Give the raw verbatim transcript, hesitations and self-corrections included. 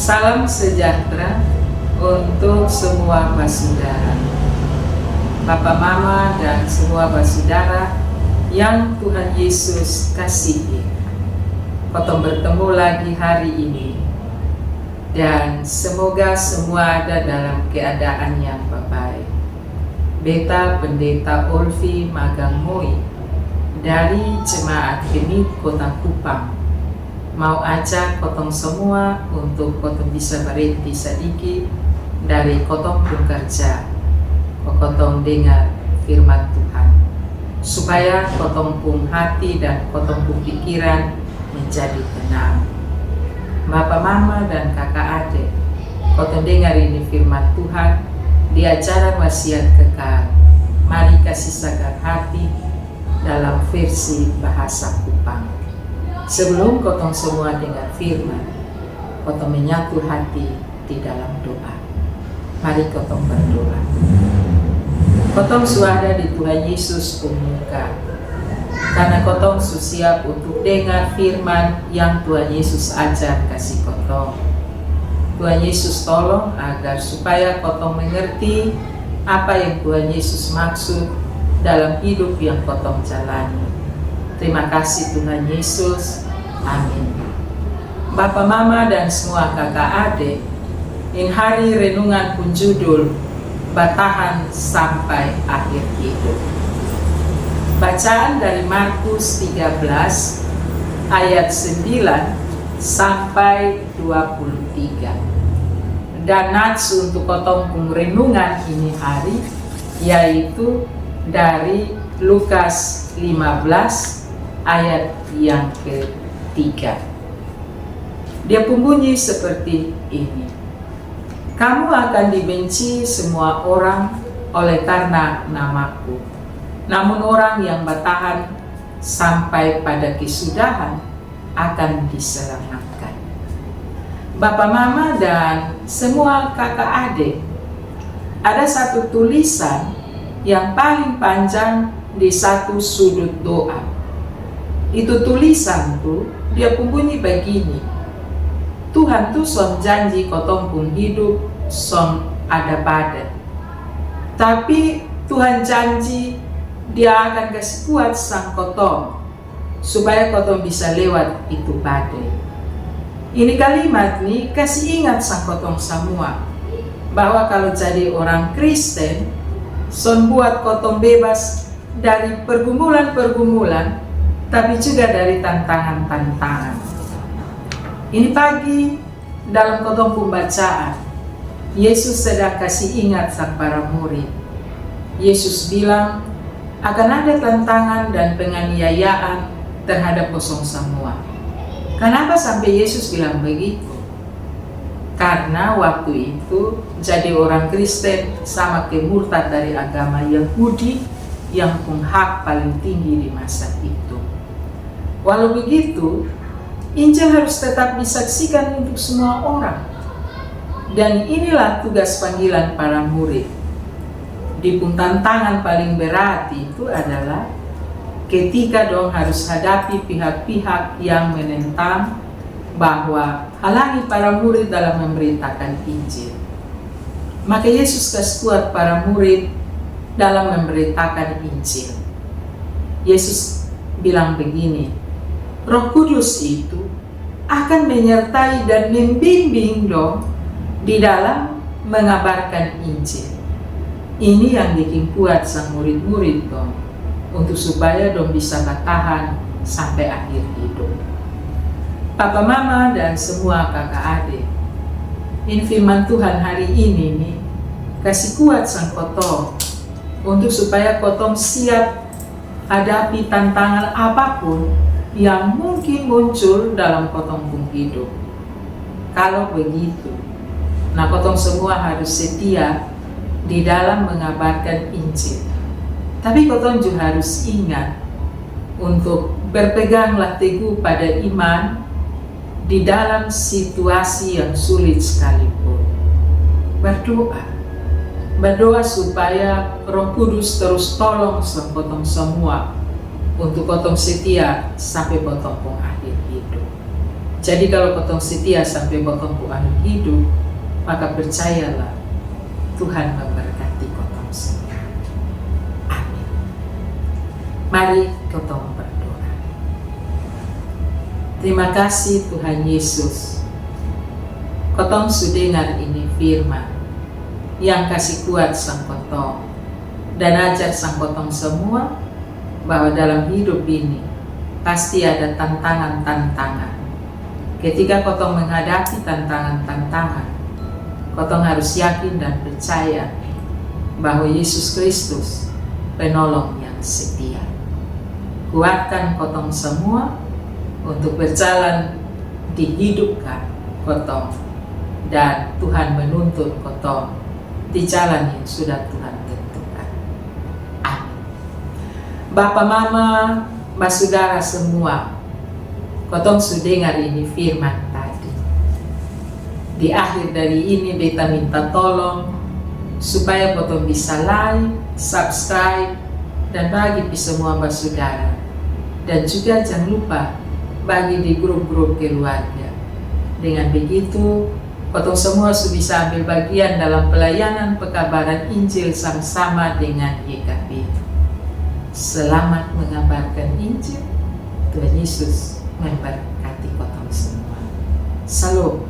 Salam sejahtera untuk semua basudara, bapa mama dan semua basudara yang Tuhan Yesus kasihi. Kotong bertemu lagi hari ini, dan semoga semua ada dalam keadaan yang baik. Beta Pendeta Olfi Magang Moi dari Jemaat Kemit Kota Kupang mau ajak kotong semua untuk kotong bisa berhenti sedikit dari kotong pung kerja, kotong dengar firman Tuhan, supaya kotong pung hati dan kotong pung pikiran menjadi tenang. Bapa mama dan kaka ade, kotong dengar ini firman Tuhan di acara wasiat kekal. Mari kasi sagar hati dalam versi bahasa Kupang. Sebelum kotong semua dengar firman, kotong menyatu hati di dalam doa. Mari kotong berdoa. Kotong su ada di Tuhan Yesus pung muka karena kotong su siap untuk dengar firman yang Tuhan Yesus ajar kasi kotong. Tuhan Yesus tolong agar supaya kotong mengerti apa yang Tuhan Yesus maksud dalam hidup yang kotong jalani. Terima kasih Tuhan Yesus. Amin. Bapa mama dan semua kaka ade, in hari renungan pung judul Batahan Sampai Akhir Hidup. Bacaan dari Markus tiga belas ayat sembilan sampai dua puluh tiga. Dan nats untuk kotong pung renungan ini hari yaitu dari Lukas lima belas ayat yang ketiga. Dia pun bunyi seperti ini. Kamu akan dibenci semua orang oleh karena namaku. Namun orang yang bertahan sampai pada kesudahan akan diselamatkan. Bapa mama dan semua kaka ade, ada satu tulisan yang paling panjang di satu sudut doa. Itu tulisan tu dia pun bunyi begini. Tuhan tu son janji kotong pung hidup son ada bade. Tapi Tuhan janji dia akan kasi kuat sang kotong supaya kotong bisa lewat itu bade. Ini kalimat ni kasi ingat sang kotong samua bahwa kalo jadi orang Kristen son buat kotong bebas dari pergumulan-pergumulan, tapi juga dari tantangan-tantangan. Ini pagi dalam kotong pung bacaan, Yesus sedang kasi ingat sang para murid. Yesus bilang akan ada tantangan dan penganiayaan terhadap kosong samua. Kanapa sampe Yesus bilang begitu? Karna waktu itu jadi orang Kristen sama ke murtad dari agama Yahudi yang pung hak paling tinggi di masa itu. Walau begitu, Injil harus tetap disaksikan untuk semua orang. Dan inilah tugas panggilan para murid. Dia pung tantangan paling berat itu adalah ketika dong harus hadapi pihak-pihak yang menentang bahwa halangi para murid dalam memberitakan Injil. Maka Yesus kasi kuat para murid dalam memberitakan Injil. Yesus bilang begini, Roh Kudus itu akan menyertai dan membimbing dong di dalam mengabarkan Injil. Ini yang bikin kuat sang murid-murid dong untuk supaya dong bisa batahan sampe akhir hidup. Papa mama dan semua kaka ade, ini firman Tuhan hari ini ni kasi kuat sang kotong untuk supaya kotong siap hadapi tantangan apapun yang mungkin muncul dalam kotong pung hidup. Kalo begitu, na kotong semua harus setia di dalam mengabarkan Injil. Tapi kotong ju harus ingat untuk berpeganglah teguh pada iman di dalam situasi yang sulit sekalipun. Berdoa. Berdoa supaya Roh Kudus terus tolong sang kotong semua untuk kotong setia sampe kotong pung akhir hidup. Jadi kalau kotong setia sampe kotong pu akhir hidup, maka percayalah, Tuhan memberkati kotong semua. Amin. Mari kotong berdoa. Terima kasih Tuhan Yesus, kotong su dengar ini firman yang kasi kuat sang kotong dan ajar sang kotong semua bahwa dalam hidup ini pasti ada tantangan-tantangan. Ketika kotong menghadapi tantangan-tantangan, kotong harus yakin dan percaya bahwa Yesus Kristus penolong yang setia. Kuatkan kotong semua untuk berjalan di hidup kotong, dan Tuhan menuntun kotong di jalan yang sudah Tuhan tentukan. Amin. Bapa, mama, basudara semua, kotong su dengar ini firman tadi. Di akhir dari ini beta minta tolong supaya kotong bisa like, subscribe, dan bagi pi semua basudara. Dan juga jangan lupa bagi di grup-grup keluarga. Dengan begitu, kotong semua su bisa ambil bagian dalam pelayanan pekabaran Injil sama-sama dengan Y K B. Selamat mengabarkan Injil. Tuhan Yesus memberkati kotong semua. Shalom.